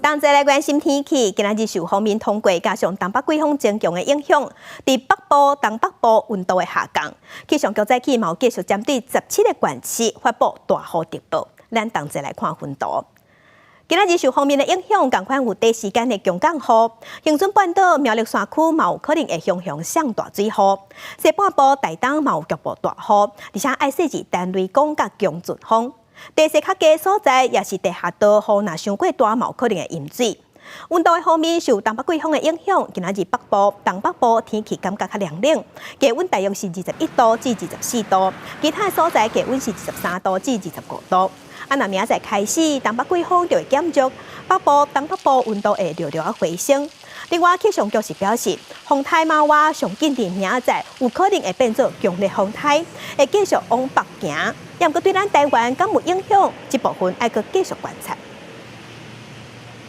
同齊來關心天氣，今仔日受鋒面通過，加上東北季風增強的影響，佇北部、東北部溫度會下降。氣象局早起嘛有繼續針對17個縣市發布大雨特報。咱同齊來看溫度。今仔日受鋒面的影響，仝款有短時間的強降雨，恆春半島、苗栗山區嘛有可能會雄雄上大水雨。西半部、台東嘛有局部大雨，而且愛細緻單雷公佮強陣風。地勢較低所在，抑是地下道，雨若傷過大，嘛有可能會淹水。溫度的方面，受東北季風的影響，今仔日北部、東北部天氣感覺較涼冷，低溫大約是21度至24度，其他所在低溫是23度至25度。啊，若明仔載開始，東北季風就會減弱，北部、東北部溫度會略略仔回升。另外，氣象局是表示，風颱瑪娃上緊佇明仔載有可能會變做強烈風颱，會繼續往北行。抑毋過對咱台灣敢有影響？這部分愛閣繼續觀察。